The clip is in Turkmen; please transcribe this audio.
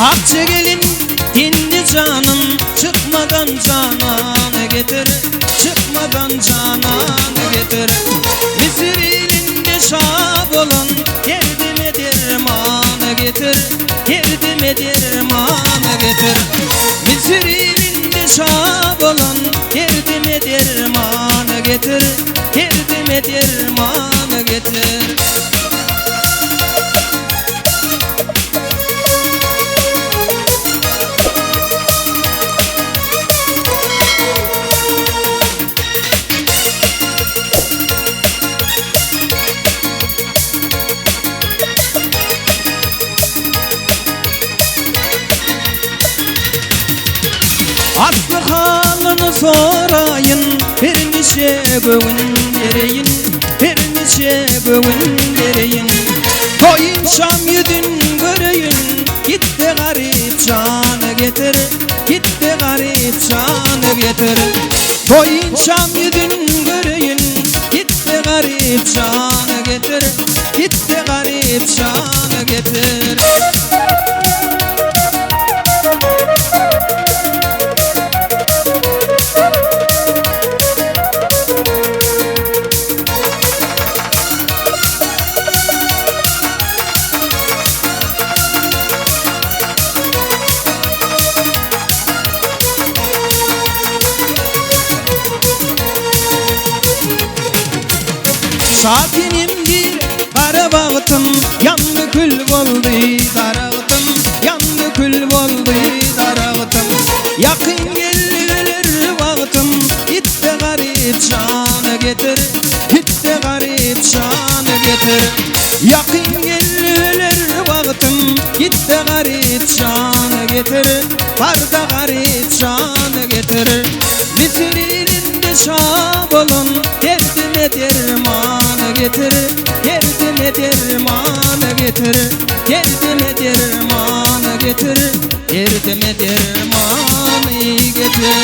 Akja gelin indi janym çykmadan janany getir Çykmadan janany getir Müsür ilinde şa bolan Derdime dermany getir Derdime dermany getir Müsür ilinde şa bolan Derdime dermany getir Derdime dermany getir. Asly halyny soraýyn, Her niçe göwün bereýin, Her niçe göwün bereýin. Toýunçam ýüzün göreýin, Git-de garyp jany getir, Git-de garyp jany getir. Toýunçam ýüzün göreýin, Git-de garyp jany getir, Git-de garyp jany getir. Şasenem diýr gara bagtym, Ýandy kül boldy daragtym, Ýandy kül boldy daragtym. Ýakyn geldi öler wagtym, Git-de garyp jany getir, Git-de garyp jany getir. Ýakyn geldi öler wagtym, Git-de garyp jany getir, Bar-da garyp jany getir. Müsür ilinde şa bolan, Derdime derman getir, Derdime derman getir, Derdime derman getir, Derdime derman getir.